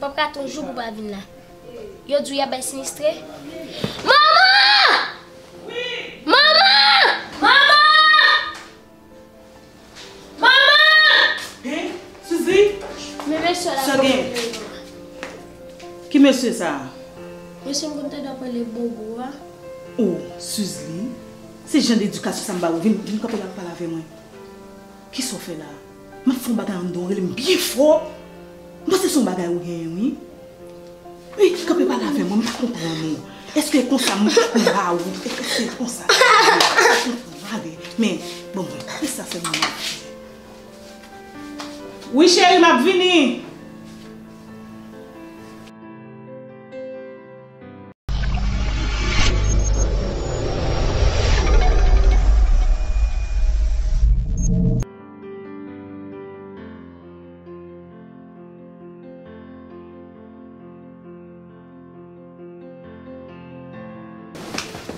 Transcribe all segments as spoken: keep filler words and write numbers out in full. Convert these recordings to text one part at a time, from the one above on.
W ap rate yon jou pou w pa vin la. Yo di w y ap bay sinistre. Manman! Manman! Manman! Manman! Hein? Suzy? Men mesye la. Sa gen? Ki mesye sa a? Mesye m konn tande ap rele Bobo a. Oh, Suzy. Se jan de edikasyon sa m ba ou. Vin, vin kanpe la, pale avè mwen. Kisa w fè la? M ap fè yon bagay anndan w rele m byen fò. M panse se yon bagay ou genyen, wi. Wi, kanpe pale avè mwen, m pa konprann ou. Èske e konsa m, m ba ou? Èske e konsa? M pa konprann, ale. Men, bon, mwen, kisa fè mwen ap fè? Wi, cheri, m ap vini.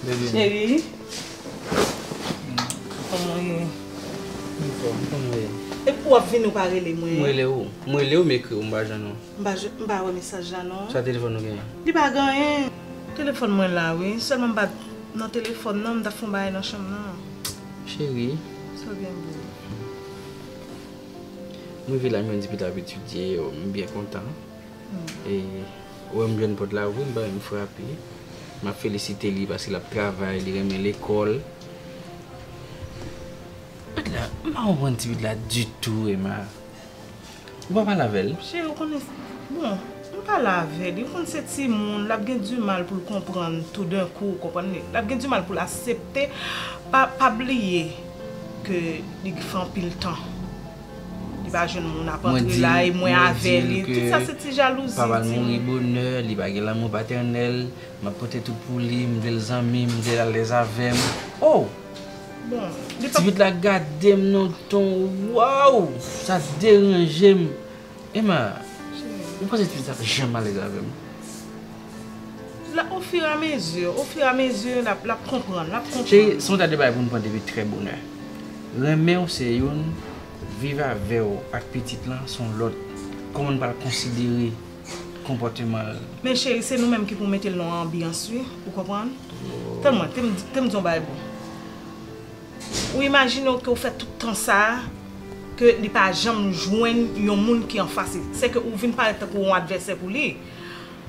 Bebe. Cheri. Kòman w ye? Anfòm, kòman w ye? Epi w ap vini, w pa rele mwen. Mwen rele w. Mwen rele w, m ekri w, m pa jwenn ou. M pa je-, m pa wè mesaj la non. Sa telefòn ou genyen? Li pa gen anyen. Telefòn mwen la wi, sèlman m pa t nan telefòn nan, m t ap fè yon bagay nan chanm nan. Cheri. Sa w gen boo? M rive la, m jwenn Dipit ap etidye, m byen kontan. E, ou wè m jwenn pòt la ouvri, m pa menm frape. M ap felisite li paske l ap travay, li renmen lekòl. Pèt la, m pa konprann Dipit la ditou, Emma. Ou pa pale avè l? Cheri, ou konnen, bon, m pale avè li. Ou konn se timoun, l ap gen dimal pou l konprann toudenkou, ou konprann li. L ap gen dimal pou l aksepte. Pa, pa bliye ke li fè anpil tan. Li pa jwenn moun ap antre la, e mwen avè li. Tout sa se ti jalouzi, ti. Papa l mouri bonè, li pa gen lanmou patènèl. M ap pote tout pou li, m vle l zanmi m, m vle l alèz avè m. Oh! Bon, li pa. Ti pitit la gade m nan yon ton, waw! Sa deranje m. Emma, ou panse ti pitit sa ap janm alèz avè m? La, au fur et à mesure, au fur et à mesure, l ap, l ap konprann, l ap konprann. Cheri, se yon ta de bagay pou n pran depi trè bonè. Renmen w se youn, viv avè w ak pitit lan se yon lòt. Kòman n pral konsidere konpòteman l. Men cheri, se nou menm ki pou mete l nan yon anbyans, wi. Ou konprann? Tann mwen, te m, te m di yon bagay pou ou. Ou imajine w ke w fè tout tan sa a, ke li pa janm jwenn yon moun ki anfas li. Se ke ou vin parèt tankou yon advèsè pou li.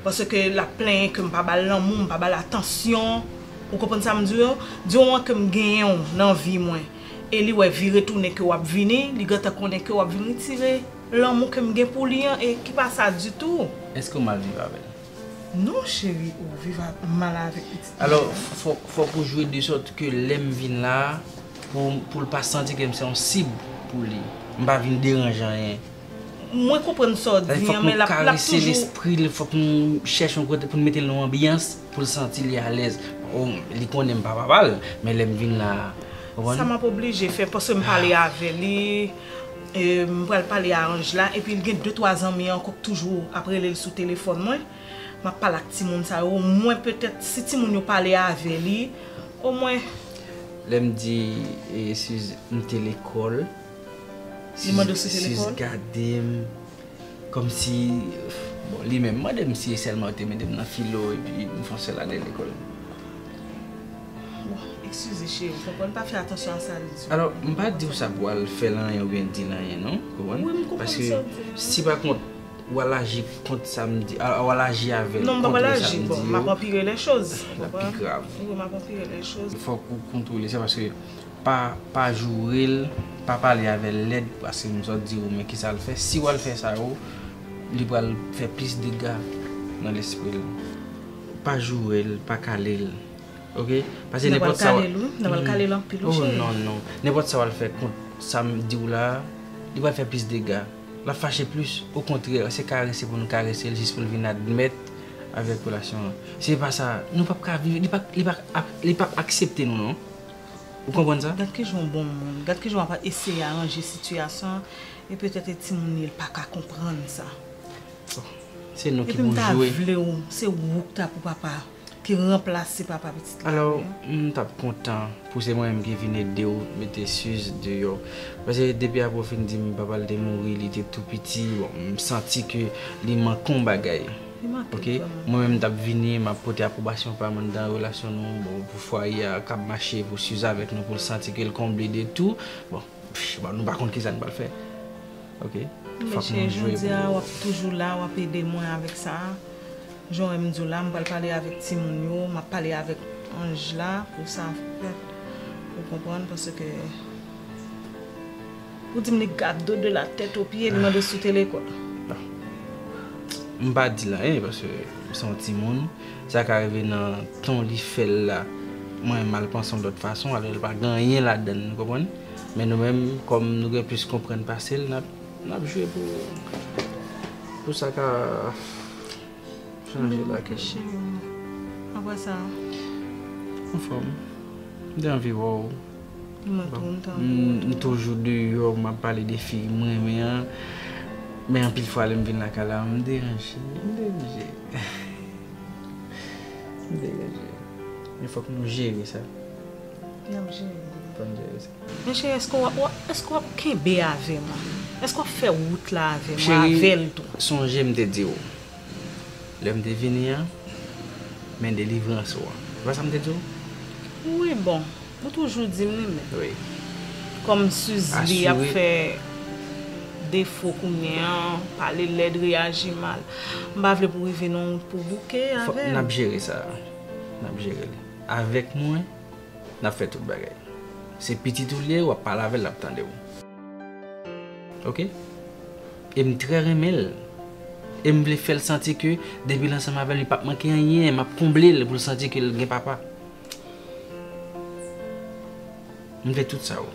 Paske l ap plenyen ke m pa ba l lanmou, m pa ba l atansyon. Ou konprann sa m di w? Di w an ke m genyen w nan vi mwen. E li wè vire tounen ke w ap vini, li gentan konnen ke w ap vin retire lanmou ke m gen pou li an e ki pa sa ditou. Èske w mal viv avè l? Non, cheri, ou viv a-, mal avèk pitit mwen. Alò, fò, fòk ou jwe de sòt ke lè m vin la a, pou, pou l pa santi ke m se yon sib pou li. M pa vin deranje anyen. Mwen konprann sa w di an, men l ap, l ap toujou. Fòk nou karese lespri l, fòk nou chèche yon kote pou n mete l nan yon anbyans pou l santi li alèz. Oh, li konnen m pa papa l, men lè m vin la a, ou konprann? Sa m ap oblije fè, paske m pale avè li, e, m pral pale a Ange la, epi l gen de twa zanmi ankò k toujou ap rele l sou telefòn mwen. M ap pale ak timoun sa yo, omwen petèt si timoun yo pale avè li, omwen. Lè m di, e, Suzy, m te lekòl, Suzy gade m kòmsi, bon, li menm mande m si e sèlman yo te mete m nan filo epi m fè yon sèl ane lekòl. Bon, eskize cheri, w konprann, pa fè atansyon a sa li di w. Alò, m pa di w sa pou w al fè l anyen oubyen di l anyen non, konprann? Wi, m konprann sa w di. Paske si pa kont ou al aji kont sa m di, a, ou al aji avè l kont sa m di yo, l ap pi grav. Non, m p ap al aji. Bon, m ap anpire lè choz, w konprann? Wi, m ap anpire lè choz. Fòk ou kontwole sa paske pa, pa joure l, pa pale avè l lèd, paske m sot di w, men kisa l fè? Si w al fè sa yo, li pral fè plis dega nan lespri l. Pa joure l, pa kale l. Oke? Paske nenpòt sa w. N ap al kale l, wi. N ap al kale l anpil, wi, cheri. Oh, non, non. Nenpòt sa w al fè kont sa m di w la a, li pral fè plis dega. L ap fache plis. Okontrè, se karese pou nou karese l jis pou l vin admèt avèk relasyon an. Se pa sa. Nou p ap ka viv. Li p ap, li p ap, li p ap aksepte nou, non. Ou konprann sa? Gad kijan w bon moun. Gad kijan w ap eseye aranje sitiyasyon an. E petèt e timoun li, l pa ka konprann sa. Bon, se nou ki pou jwe. Epi m ta vle w, se ou k ta pou papa. ki ranplase papa pitit la. Alò, m t ap kontan pou se mwen menm ki vin ede w mete Suze deyò. Paske depi apre w fin di m papa l te mouri, li te tou piti, bon, m santi ke li manke yon bagay. Li manke l vrèman. Mwen menm m t ap vini, m ap pote apwobasyon pa m anndan relasyon nou, bon, pou fwaye a k ap mache, pou Suze avèk nou, pou l santi ke l konble de tou. Bon, pff, bon, nou pa konn kisa n pral fè. Ok? Fòk nou jwe pou. Mesye, jodi a, w ap toujou la, w ap ede mwen avèk sa. Jan w wè m di w la, m pral pale avèk timoun yo, m ap pale avèk Ange la pou sa fèt. Ou konprann, paske ou di m li gade de la tèt o pye, li mande si w te lekòl. M pa di l anyen, paske m se yon timoun. Sa ka rive nan ton li fè l la. Mwen, m al panse yon lòt fason, alò l pa gen anyen ladan l, nou konprann? Men nou menm, kòm nou gen plis konprann pase l, n ap, n ap jwe pou, pou sa ka chanje la. Ok, cheri. Apre sa? Anfòm. M te anvi wè w. Mwen tou, m te anvi wè w tou. M toujou deyò, m ap pale de fi m renmen an. Men anpil fwa, lè m vin lakay la, m deranje. M deranje. M deranje. Men fòk nou jere sa. N ap jere. Fò n jere sa. Men cheri, èske w ap, w ap, èske w ap kenbe avè m? Èske w ap fè wout la avè m, avè l tou? Cheri, sonje m te di w, lè m te vini an, men delivrans ou an. Se pa sa m te di w? Wi, bon, ou toujou di m li, men. Wi. Kòm Suze li ap fè defo kounye an, pale lèd, reyaji mal. M pa vle pou rive nan yon wout pou bouke avè l. N ap jere sa. N ap jere li. Avèk mwen, n ap fè tout bagay. Se pitit ou li ye, w ap pale avè l, l ap tande w. Ok? E m trè renmen l. E m vle fè l santi ke depi l ansanm avè m, li p ap manke anyen. M ap konble l pou l santi ke l gen papa. M vle tout sa, wi.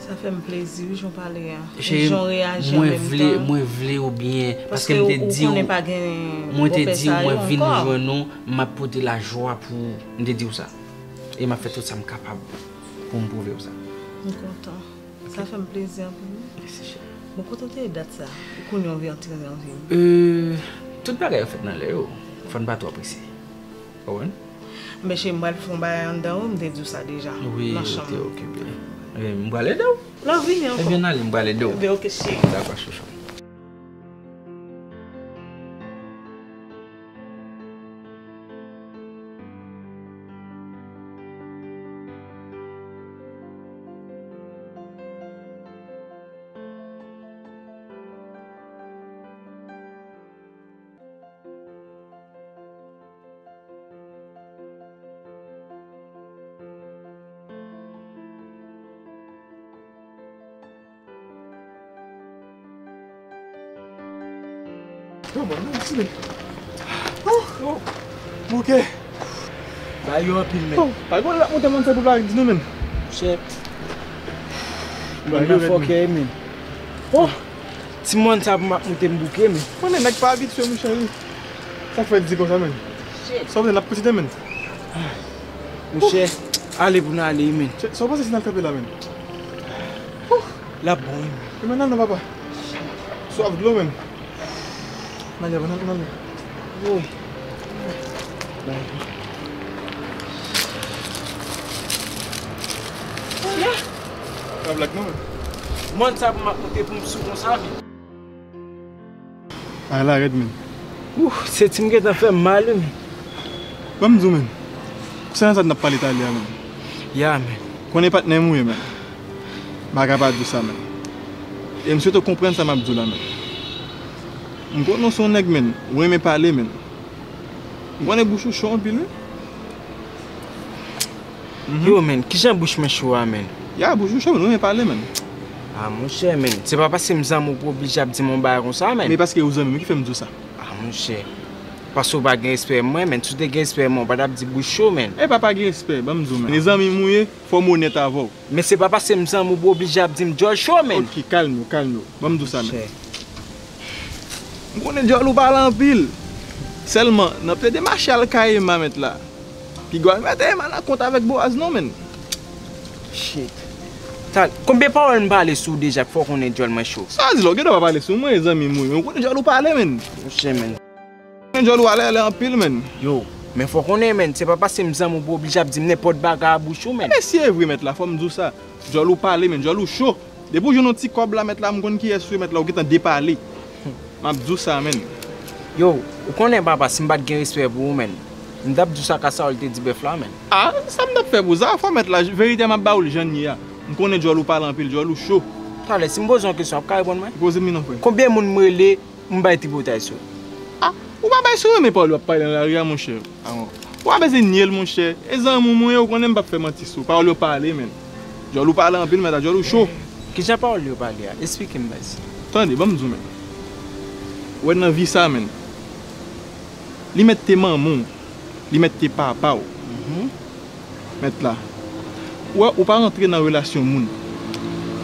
Sa fè m plezi, wi, jan w pale a. Cheri, jan w reyaji an menm tan. Mwen vle, mwen vle w byen. Paske m te di w, mwen te di w, mwen vin jwenn ou, m ap pote lajwa pou ou. M te di w sa. E m ap fè tout sa m kapab pou m pwouve w sa. M kontan. Sa fè m plezi anpil, wi. Mèsi, cheri. Bon, kote w te ye dat sa? Kounye a w vin antre nan vi m. Euh, tout bagay yo fèt nan lè yo. Fò n pa twò prese. Ou konprann? Men cheri, m pral fè yon bagay anndan, wi, m te di w sa deja. Wi, ou te okipe. Ebyen, m pral ede w. Lè w vini ankò. Ebyen, n ale, m pral ede w. Ebyen, ok, cheri. Dakò, chouchou. Yo, bon, nan, si, men. Oh, oh. Bouke. Ba yo anpil, men. Oh, pa gen lòt moute moun sa pou pa di nou, men. Chèf. Ba yo nan fòkè, men. Oh. Ti mòn sa pou m ap moute m bouke, men. Konnen nèg pa abitye, monchè, wi. Sa k fè l di konsa, men? Sa w vle, n ap kontinye, men. Monchè, ale pou n ale, men. Sa w panse si n al kanpe la, men? L ap bon, wi, men. Wi, men nan, non, papa. Swaf dlo, men. N ale, n ale, n ale. Woy. Pa blag non, men. Mòn sa pou m ap moute pou m sou konsa, men. Bagay la rèd, men. Ouh, senti m gentan fè m mal, wi, men. Ban m di w, men. Konsènan sa n ap pale talè a, men. Ya, men. Konnen patnè m ou ye, men. M pa ka pa di w sa, men. E m swete w konprann sa m ap di w la, men. M konnen w se yon nèg, men. Ou renmen pale, men. M konnen bouch ou cho anpil, wi. Mhm. Yo, men, kijan bouch mwen cho a, men? Ya, bouch ou cho, men, ou renmen pale, men. Ah, monchè, men, se pa paske m zanmi w pou oblije ap di m yon bagay konsa, men. Men paske ou zanmi m ki fè m di w sa. Ah, monchè. Paske w pa gen respè mwen, men. Si w te gen respè mwen, w pa t ap di bouch cho, men. E pa pa gen respè, ban m di w, men. E zanmi m ou ye, fò m onèt avè w. Men se pa paske m zanmi w pou oblije ap di m djòl cho, men. Ok, kalme w, kalme w. Ban m di w sa, men. Monchè. M konnen djòl ou pale anpil. Sèlman, n ap plede mache al kay Emma mèt la. Piga w al mete Emma nan kont avèk Boaz non, men. Shit. Sa, konbyen pawòl m pale sou w deja k fè w konnen djòl mwen cho? Sa w di la, w gen dwa pa pale sou mwen, zanmi m ou ye. Ou konnen djòl ou pale, men. Monchè, men. Djòl ou alèlè anpil, men. Yo, Men fò w konnen, menn, se pa paske m zanmi w pou w oblije ap di m nenpòt bagay a bouch ou, menn. Ebyen, si e vre, mèt la, fò m di w sa. Djòl ou pale, menn, djòl ou cho. Depi w jwenn yon ti kòb la, mèt la, m konn kiyès ou ye, mèt la, ou gentan depale. M ap di w sa, menn. Yo, ou konnen, papa, si m pa t gen respè pou ou, menn, m t ap di w sa Kasawòl te di bèf la, menn. A, sa m t ap fè pou w? Zafè mèt la, verite a m ap ba w l jan l ye a. M konnen djòl ou pale anpil, djòl ou cho. Talè, si m poze w yon kesyon, w ap ka reponn mwen? Poze m li non, frè. Konbyen moun m rele, m bay tripotay sou ou? A, ou pa bay sou mwen, men pawòl yo ap pale nan lari a, monchè. A, ou pa bezwen nye l, monchè. E zanmi w mwen ye, ou konnen m p ap fè manti sou ou. Pawòl yo pale, menn. Djòl ou pale anpil, mèt la, djòl ou cho. Kijan pawòl yo pale a? Esplike m, baz. Tande, ban m di w, menn. Ou wè nan vi sa, menn. Li mèt te manman w, li mèt te papa w. Mhm. Mèt la. Ou wè, ou pa rantre nan relasyon moun.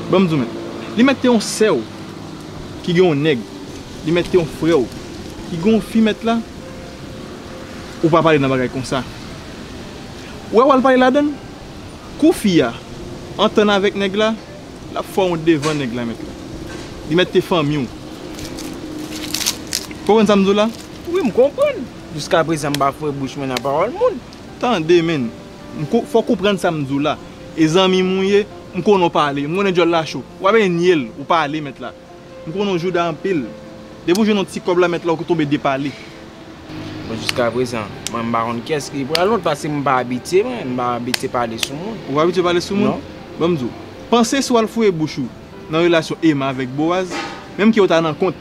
Ban m di w, mèt. Li mèt te yon sè w ki gen yon nèg. Li mèt te yon frè w ki gen yon fi, mèt la. Ou pa pale nan bagay konsa. Ou wè, w al pale ladann. Kou fi a antann avèk nèg la, l ap fè w wont devan nèg la, mèt la. Li mèt te fanmi w. Konprann sa m di w la? Wi, m konprann. Jiskaprezan, m pa foure bouch mwen nan pawòl moun. Tande, menn. M ko-, fò w konprann sa m di w la. E zanmi m ou ye, m konnen w pale. M konnen djòl la cho. W ap enye l, ou pale, mèt la. M konnen w jouda anpil. Depi w jwenn yon ti kòb la, mèt la, ou tonbe depale. Bon, jiskaprezan, mwen, m pa konn kiyès ki pral wont, paske m pa abitye, mwen, m pa abitye pale sou moun. Ou pa abitye pale sou moun? Non. Ban m di w, panse si w al foure bouch ou nan relasyon Ema avèk Boaz, menm ke yo ta nan kont,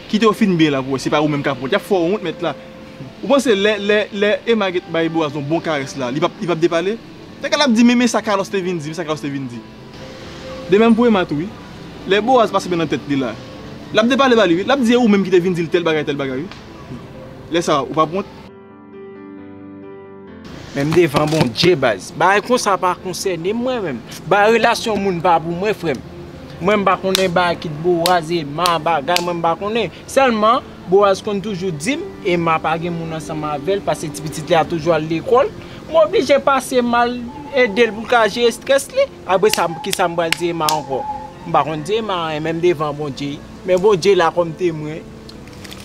kite yo fin byen la pou wè, se pa ou menm k ap wont. Y ap fè w wont, mèt la. Ou panse lè, lè, lè Ema gen bay Boaz yon bon karès la, li p ap, li p ap depale? Tèk l ap di, men, men sa Carlos te vin di, men sa Carlos te vin di. De menm pou Ema tou, wi. Lè Boaz pase men nan tèt li la, l ap depale ba li, wi. L ap di, e ou menm ki te vin di l tèl bagay, tèl bagay, wi. Lè sa a, ou p ap wont? Menm devan Bondye, baz. Bagay konsa pa konsène mwen menm. Bagay relasyon moun pa pou mwen, frè m. Mwen, m pa konnen bagay ki t Boaz, Ema, bagay, mwen, m pa konnen. Sèlman, Boaz konn toujou di m, Ema pa gen moun ansanm avè l, paske ti pitit li a toujou al lekòl. M oblije pase m al ede l pou l ka jere estrès li. Apre sa, kisa m pral di Ema ankò? M pa konn di Ema anyen, menm devan Bondye. Men Bondye la kòm temwen.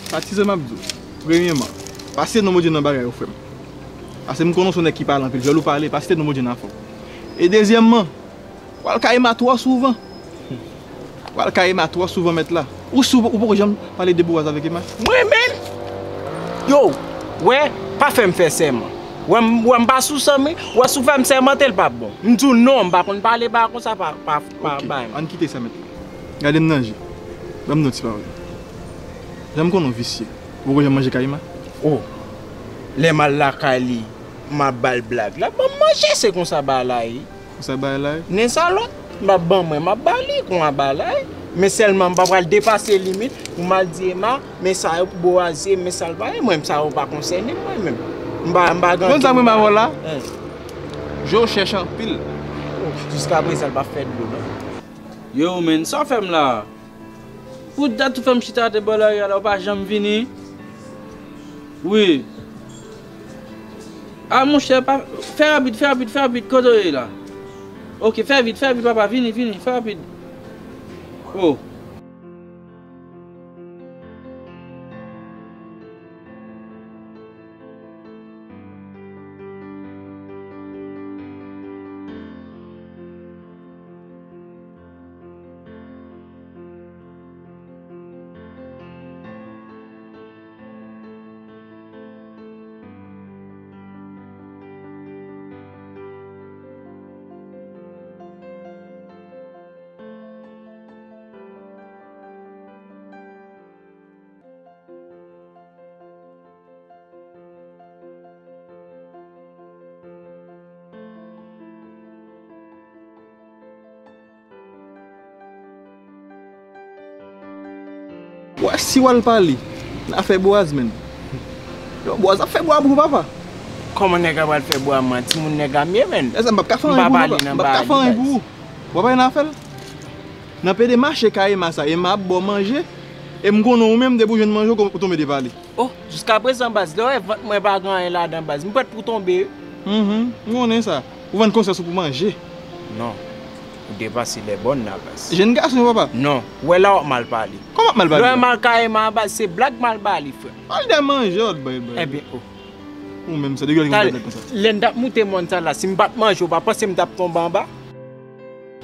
Sa ti zen m ap di w. Premyèman, pa site non Bondye nan bagay yo, frè m. Paske m konnen w se yon nèg ki pale anpil. Jòl ou pale, pa site non Bondye nan afè w. E dezyèmman, w al kay Ema twò souvan. W al kay Ema twò souvan, mèt la. Ou si w, ou poko janm pale de Boaz avèk Ema? Mwen menm? Yo, wè, pa fè m fè sèman. Wè m, wè m pa sou sèman, wè si w fè m sèmante l p ap bon. M di w non, m pa konn pale bagay konsa pa, pa, pa bay. Ok, ann kite sa, mèt la. Gade m nan je. Ban m di w ti pawòl. Jan m konnen w visye. Ou poko janm manje kay Ema? O, lè m al lakay li, m ap ba l blag. L ap ban m manje, se konsa bagay la ye. Konsa bagay la ye? Nen sa lòt, m ap ban mwen, m ap ba li, konsa bagay la ye. Men sèlman m pa pral depase limit pou m al di Ema, men sa yo pou Boaz ye, men sa l pa ye, mwen sa yo pa konsène m, mwen menm. M pa, m pa gen... Konn sa mwen pa wè la? Hen. Je w chèch anpil. O, jiskaprezan l pa fè dlo non. Yo, menn, sa w fè m la? Pou dat ou fè m chita atè bò lari a la, ou pa janm vini? Wi. A, monchè, pa, fè rapid, fè rapid, fè rapid, kote w ye la? Oke, fè vit, fè vit, papa, vini, vini, fè rapid. O. Wè, si w al pale nan afè Boaz, menn. Yo, Boaz ap fè bwa pou ou, papa. Kòman nèg la pral fè bwa, man? Timoun nèg la m ye, menn. Lè sa, m p ap ka fè anyen pou ou, papa. M p ap ka fè anyen pou ou. W ap pale nan afè l? Nan pede mache kay Ema sa, Ema ap ba w manje, e m konnen ou menm, depi w jwenn manje, ou tonbe depale. O, jiskaprezan, baz, lè w wè vant mwen pa gen anyen ladan, baz, m prèt pou tonbe wi. Mhm, m konnen sa. Ou vann konsyans ou pou manje. Non. Ou depase lè bòn la, baz. Jèn gason, papa. Non. Ou wè la w ap mal pale. Kòman w ap mal pale? Lè w wè m al kay Ema, baz, se blag m al ba li, frè. Pale de manje w ap bay, bay. Ebyen, o. Ou menm, sa degrè ki konn fè nèg konsa. Lè n t ap moute mòn sa la, si m pa t manje, ou pa panse m t ap tonbe anba?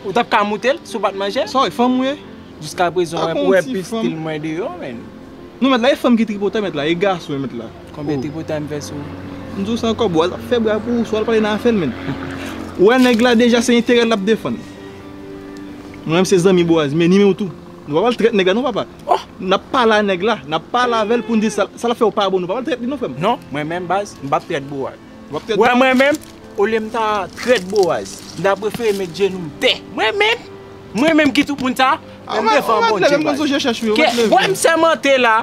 Ou t ap ka moute l si w pa t manje l? Sa w fanm ou ye? Jiskaprezan, ou wè, ou wè pi stil mwen deyò, menn. Non, mèt la, e fanm ki tripotay, mèt la, e gason, mèt la. Konbyen tripotay m fè sou ou? M di w sa ankò, Boaz ap fè bra pou ou, swa l pale nan afè l, menn. Ou wè nèg la deja se enterè l l ap defann. Mwen menm se zanmi Boaz, men ni men w tou. Nou pa pral trèt nèg la non, papa. N ap pale a nèg la, n ap pale avè l pou n di sa, sa l ap fè yo pa bon, nou pa pral trèt li non, frè m. Non, mwen menm baz, m p ap trèt Boaz. W ap trèt. Wè mwen menm, olye m ta trèt Boaz, m ta prefere met jenou m tè. Mwen menm, mwen menm ki tout moun sa, men m devan Bondye baz. Wè m sèmante la,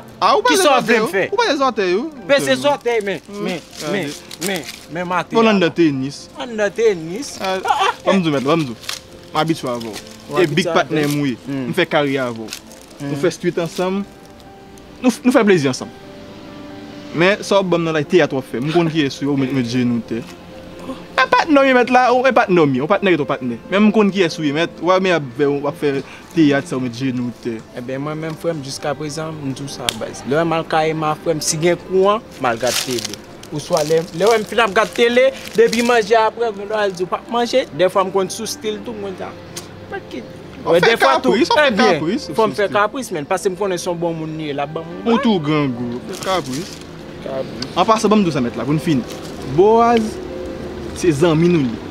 kisa w vle m fè? Ou pa de zòtèy ou. Peze zòtèy, men, men, men, men, men maten. Anndan tenis. Anndan tenis. Ban m di w, mèt la, ban m di w. M abitye avè w. E big patnè m ou ye. M fè karyè avè w. Nou fè street ansanm. Nou, nou fè plezi ansanm. Men, sa w ap ban m nan la, teyat w ap fè. M konn kiyès ou ye, ou met, met jenou tè. E patnè w ye, mèt la, e patnè w ye, yon patnè ret yon patnè. Men m konn kiyès ou ye, mèt. W ap, men ap fè, w ap fè teyat sa, ou met jenou tè. Ebyen, mwen menm, frè m, jiskaprezan, m di w sa, baz. Lè m al kay Ema, frè m, si gen kouran, m al gad tele. Oswa lè, lè w wè m fin ap gad tele, depi manje apre, gen dwa al di w p ap manje. Dèfwa m konn sou stil tou, m konn sa. Ou fè kapris, ou fè kapris. Fò m fè kapris, men, paske m konnen se yon bon moun li ye, l ap ban m yon bagay. Ou tou grangou, ou fè kapris. An pasan, ban m di w sa, mèt la, pou n fini. Boaz, se zanmi nou li ye.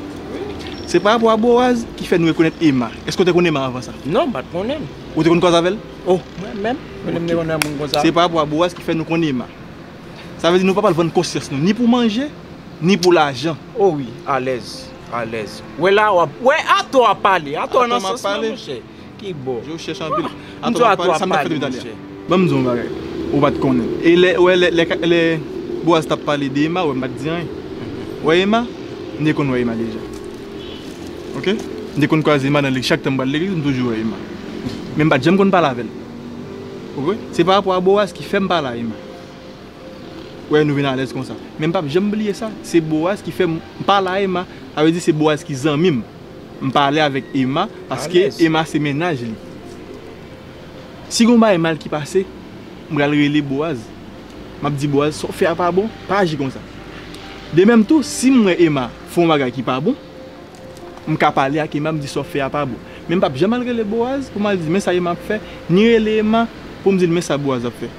Se pa rapò a Boaz ki fè nou rekonèt Ema. Èske w te konn Ema avan sa? Non, m pa t konnen l. Ou te konn kwaze avè l? Oh, mwen menm, mwen menm te konn wè moun konsa. Se pa rapò a Boaz ki fè nou konn Ema. Sa vle di nou pa pral vann konsyans nou, ni pou manje, ni pou lajan. O wi, alèz, alèz. Wè la, w ap, wè atò w ap pale, atò nan sans mwen, monchè. Ki bò? Je w chèch anpil. Atò w ap pale, sa m t ap fè depi talè. Ban m di w yon bagay, ou pa t konnen. E lè, wè, lè, lè, lè Boaz t ap pale de Ema, wè, m pa t di anyen. Wè Ema, m te konn wè Ema deja. Oke? M te konn kwaze Ema nan legliz, chak tan m pral legliz, m toujou wè Ema. Men m pa t janm konn pale avè l. Oke? Se pa rapò a Boaz ki fè m pale a Ema. Wè, nou vin alèz konsa. Men m p ap janm bliye sa. Se Boaz ki fè m pale a Ema. Sa vle di se Boaz ki zanmi m. M pale avèk Ema paske Ema se mennaj li. Si gon bagay mal ki pase, m pral rele Boaz. M ap di Boaz, sa w fè a pa bon, pa aji konsa. De menm tou, si m wè Ema fè yon bagay ki pa bon, m ka pale ak Ema, m di sa w fè a pa bon. Men m p ap janm al rele Boaz pou m al di, men sa Ema ap fè, ni rele Ema pou m di l, men sa Boaz ap fè.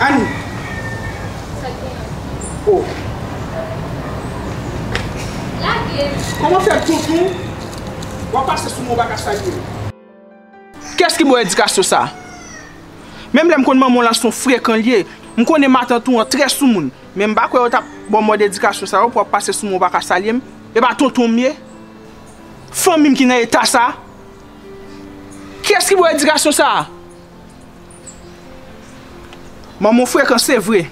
Annie. Oh. Kòman fè tonton w ap pase sou mwen w pa ka salye m? Kiyès ki ba w edikasyon sa a? Menm lè m konn manman w lan se yon frekan li ye, m konnen matant ou an trè soumoun, men m pa kwè yo t ap ba w mòd edikasyon sa yo pou w ap pase sou mwen w pa ka salye m. E pa tonton m ye? Fanmi m ki nan eta sa a? Kiyès ki ba w edikasyon sa a? Manman w frekan se vre.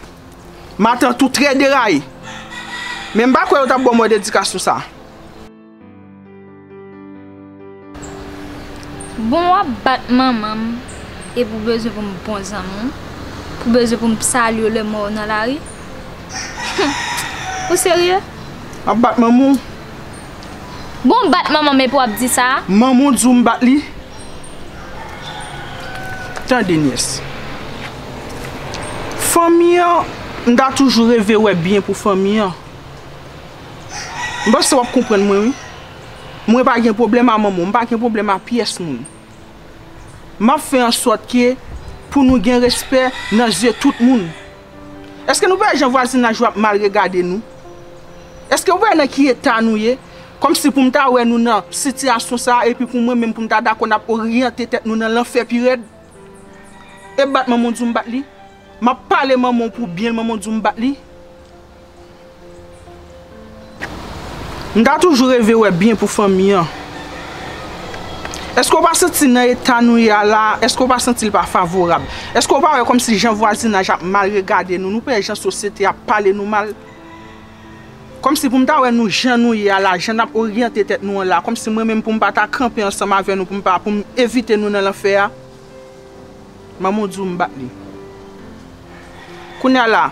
Matant ou trè deraye. Men m pa kwè yo t ap ba w mòd edikasyon sa a. Bon, w ap bat manman m epi w bezwen pou m bon zanmi w, pou w bezwen pou m salye w lè m wè w nan lari? Ou serye? M ap bat manman w? Bon, w bat manman m epi w ap di sa? Manman w di w m bat li? Tande, nyès. Fanmi an, m ta toujou reve wè byen pou fanmi an. M panse w ap konprann mwen, wi. Mwen pa gen pwoblèm a manman w, m pa gen pwoblèm a pyès moun. M ap fè an sòt ke pou nou gen respè nan zye tout moun. Èske nou pa wè jan vwazinaj yo ap mal regade nou? Èske w pa wè nan ki eta nou ye? Kòmsi pou m ta wè nou nan sitiyasyon sa a, epi pou mwen menm pou m ta dakò n ap oryante tèt nou nan lanfè pi rèd? E bat manman w di w m bat li? M ap pale manman w pou byen l, manman w di w m bat li? M ta toujou reve wè byen pou fanmi an. Èske w pa santi nan eta nou ye a la a, èske w pa santi l pa favorab? Èske w pa wè kòmsi jan vwazinaj ap mal regade nou, nou pa wè jan sosyete ap pale nou mal? Kòmsi pou m ta wè nou jan nou ye a la, jan n ap oryante tèt nou an la, kòmsi mwen menm pou m pa ta kanpe ansanm avè nou, pou m pa, pou m evite nou nan lanfè a? Manman w di w m bat li. Kounye a la,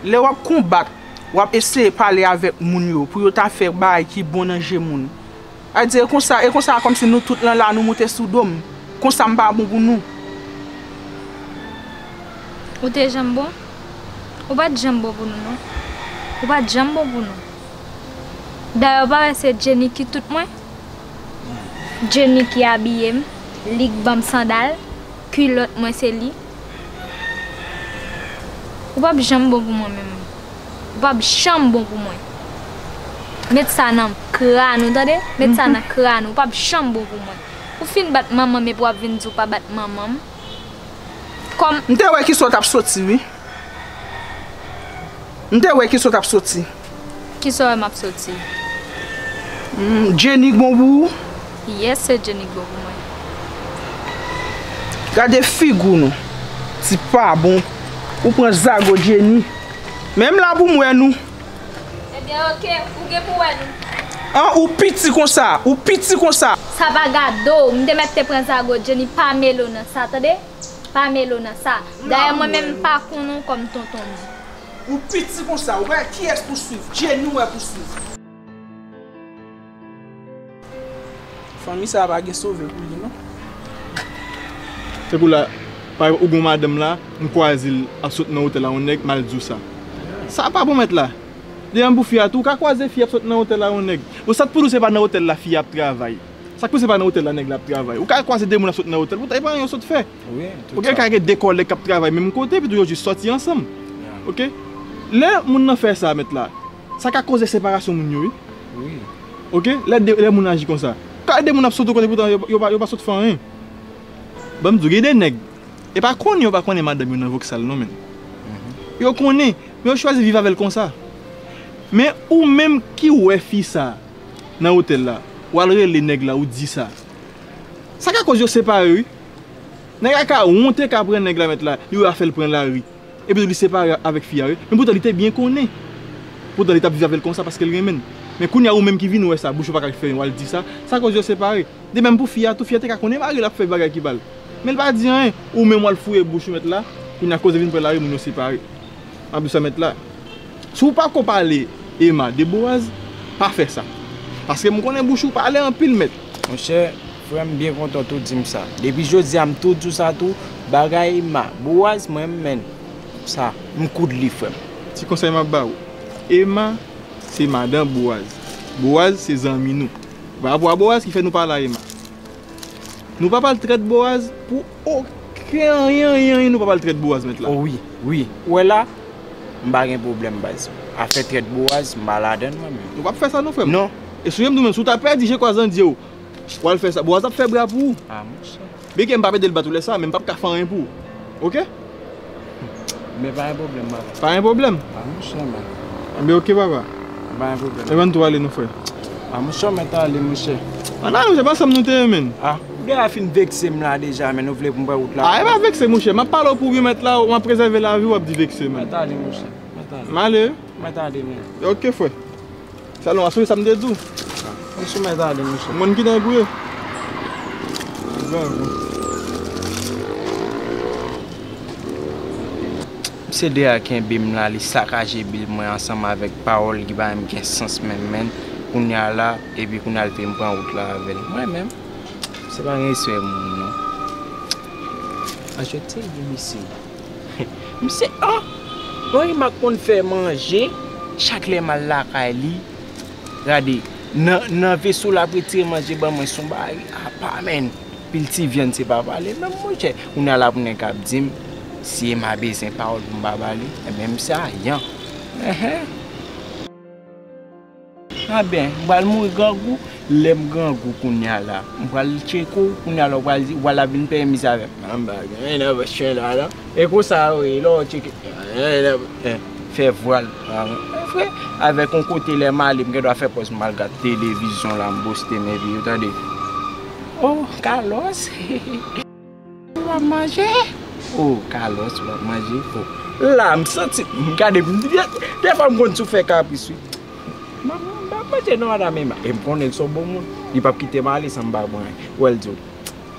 lè w ap konbat, w ap eseye pale avèk moun yo pou yo ta fè bagay ki bon nan je moun. A di, e konsa, e konsa kòmsi nou tout lan la, nou moute sou do m. Konsa m pa bon pou nou. Ou te janm bon? Ou pa t janm bon pou nou, non. Ou pa t janm bon pou nou. Dayè, ou pa wè se Jenny ki tout mwen? Jenny ki abiye m, li k ban m sandal, kilòt mwen se li. Ou p ap janm bon pou mwen menm. Ou p ap janm bon pou mwen. Met sa nan kran ou, tande? Met sa nan kran ou. Ou p ap janm bon pou mwen. Ou fin bat manman m epi w ap vin di w pa bat manman m. Kòm. M te wè kisa w t ap soti, wi. M te wè kisa w t ap soti. Kisa w wè m ap soti? Hmm, Jenny k bon pou ou? Yes, se Jenny k bon pou mwen. Gade figi w non. Ti pa bon. Ou pran zago Jenny. Men m la pou m wè nou. Ebyen, oke, ou gen pou wè nou. An, ou piti konsa, ou piti konsa. Sa pa gade w, m te mèt te pran zago Jenny, pa mele w nan sa, tande? Pa mele w nan sa. Dayè, mwen menm, m pa konnen w kòm tonton m. Ou piti konsa, ou wè kiyès pou swiv? Jenny ou wè pou swiv. Fanmi sa a pa gen sove pou li, non. Se kou la, pa egzanp, ou gon madanm la, m kwaze l ap sot nan otèl la, yon nèg, m al di w sa. Sa pa bon, mèt la. Demen pou fi a tou, ou ka kwaze fi ap sot nan otèl la, yon nèg. Bon, sa t pou di w se pa nan otèl la fi a ap travay. Sa k pou se pa nan otèl la nèg la ap travay. Ou ka kwaze de moun ap sot nan otèl, poutan e pa anyen yo sot fè. Wi, tout sa. Ou gen ka gen de kòlèg k ap travay menm kote, epi tou yo jis sòti ansanm. Oke? Lè moun nan fè sa, mèt la, sa ka koze separasyon moun yo, wi. Wi. Oke? Lè de, lè moun aji konsa. Ka de moun ap sot ou kote, poutan yo, yo pa, yo pa sot fè anyen. Ban m di w, gen de nèg, e pa konnen yo pa konnen madanm yo nan voksal, non, menn. Yo konnen, men yo chwazi viv avè l konsa. Men ou menm ki wè fi sa, nan otèl la, w al rele nèg la, ou di sa. Sa ka koz yo separe, wi. Nèg la ka wonte ka pran nèg la, mèt la, li wè afè l pran lari. Epi li separe avèk fi a, wi. Men poutan li te byen konnen. Poutan li t ap viv avè l konsa paske l renmen l. Men kounye a ou menm ki vin wè sa, bouch ou pa ka fè anyen, w al di sa, sa koz yo separe. De menm pou fi a tou, fi a te ka konnen mari l ap fè bagay ki pa l. Men l pa di anyen, ou menm w al fouye bouch ou, mèt la, kounye a koze vin pran lari, moun yo separe. M ap di w sa, mèt la. Si w pa ko pale Emma de Boaz, pa fè sa. Paske m konnen bouch ou pale anpil, mèt. Monchè, frè m byen kontan tou di m sa. Depi jodi a m tou di w sa tou, bagay Emma, Boaz, mwen m menn sa, m koud li, frè m. Ti konsèy m ap ba w. Emma se madan Boaz. Boaz se zanmi nou. Pa rapò a Boaz ki fè nou pale a Emma. Nou pa pral trèt Boaz pou okenn anyen, anyen, anyen, nou pa pral trèt Boaz, mèt la. O wi, wi. Ou wè la, m pa gen pwoblèm, baz. Afè trèt Boaz, m pa ladann, mwen menm. Nou p ap fè sa, non, frè m. Non. E si w menm, si w ta pèdi je kwazandye w, w al fè sa, Boaz ap fè bra pou ou. A, monchè. Byenke m p ap ede l bat ou lè sa, men m p ap ka fè anyen pou ou. Oke? Men pa gen pwoblèm, papa. Pa gen pwoblèm? Pa monchè, men. Enben, oke, papa. Pa gen pwoblèm. Evan tou ale, non, frè. A, monchè, w mèt ale, monchè. Ann ale, monchè, pa sa m nou te ye, menn. A, ou deja fin vekse m la deja, menn, ou vle pou m pran wout la. A, e pa vekse, monchè. M ap pale w pou byen, mèt la, m ap prezève lavi w, w ap di vekse, menn. Mèt ale, monchè. Mèt ale. M ale. Mèt ale, menn. Oke, frè. Salon, aswè sa m te di w. Monchè, mèt ale, monchè. Ou konn ki tan pou ye? Misye deja kenbe m la, li sakaje bil mwen ansanm avèk pawòl ki pa menm gen sans menm, menn. Kounye a la, epi kounye a l vle m pran wout la avè l. Mwen menm, se pa gen respè moun, non. Achte di misye. Misye, an! Mwen Emma konn fè manje, chak lè m al lakay li, gade, nan, nan veso l ap retire manje ban mwen, se yon bagay apa, menn. Pil ti vyann, se pa pale menm, monchè. Kounye a la pou nèg ap di m, si Emma bezwen pawòl pou m pa ba li, enben, m se ayan. Enhen. Anben, m pral mouri grangou. Lè m grangou kounye a la, m pral tcheke w, kounye a la w pral di, w pral ap vin peye miz avè m. Anben, gen anyen nan vant chen la la. E konsa yo ye, lè w tcheke. Anyen nan, eh, fè vwal. Anben, frè, avèk yon kote lè m ale, m gendwa fè pòz m al gad televizyon la, m poste m epi, ou tande. Oh, Carlos. W ap manje? Oh, Carlos, w ap manje? Oh. La, m santi, m gade, m, dèfwa m konn sou fè kapris, wi. M ap, m ap manje non, madanm Emma. E m konnen l se yon bon moun. Li p ap kite m ale san m pa pran anyen. Wè l di w,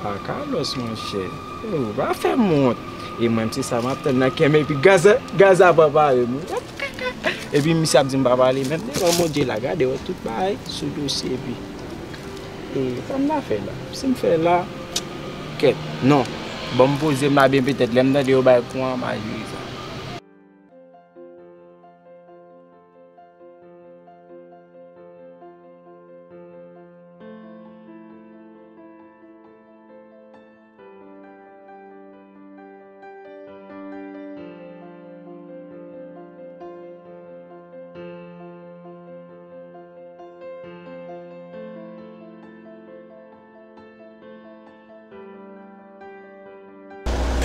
a, Carlos, monchè. Oh, pa fè m wont. E mwen, se sa m ap tann nan kè m, epi gaz, gaz ap anpare m, wi. Epi misye ap di m pa pale menm devan Bondye la, gade, wè tout bagay sou dosye, epi, e, sa m ta fè la? Si m fè la, Kèt, non. Ban m poze m la byen, petèt lè m tande yo bay kou an, m a jere sa.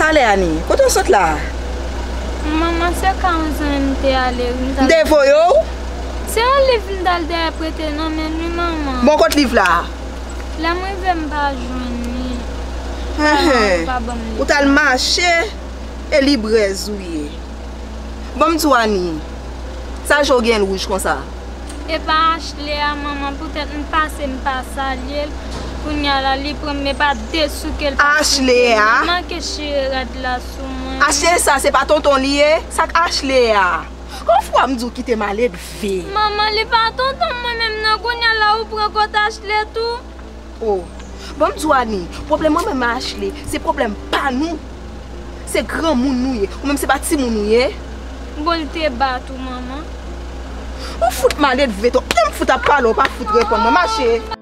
Talè, Ani, kote w sot la? Manman, se ka yon zanmi m te ale wi, m t al. M te voye w? Se yon liv m t al dèyè prete nan men l wi, manman. Bon, kot liv la? Lè m rive, m pa jwenn li. Enhen. Manman pa ban m li. Ou t al mache e librèz ou ye. Bon, m di w, Ani, sa je w gen l wouj konsa? E pa Ashley a, manman, poutèt m pase, m pa salye l. Kounye a la, li pran m, e pa de sou ke l pa Ashley a? Li manke chire rad la sou mwen. Ashley sa, se pa tonton li ye? Sa k Ashley a? Konfwa m di w kite maledve. Manman, li pa tonton mwen menm non, kounye a la, ou pran kot Ashley tou? Oh, bon, m di w, Ani, pwoblèm mwen menm a Ashley, se pwoblèm pa nou. Se granmoun nou ye. Ou menm se pa timoun ou ye. Bon, l te bat ou, manman. Ou fout maledve tou. Lè m fout ap pale, ou pa fout reponn mwen. Mache.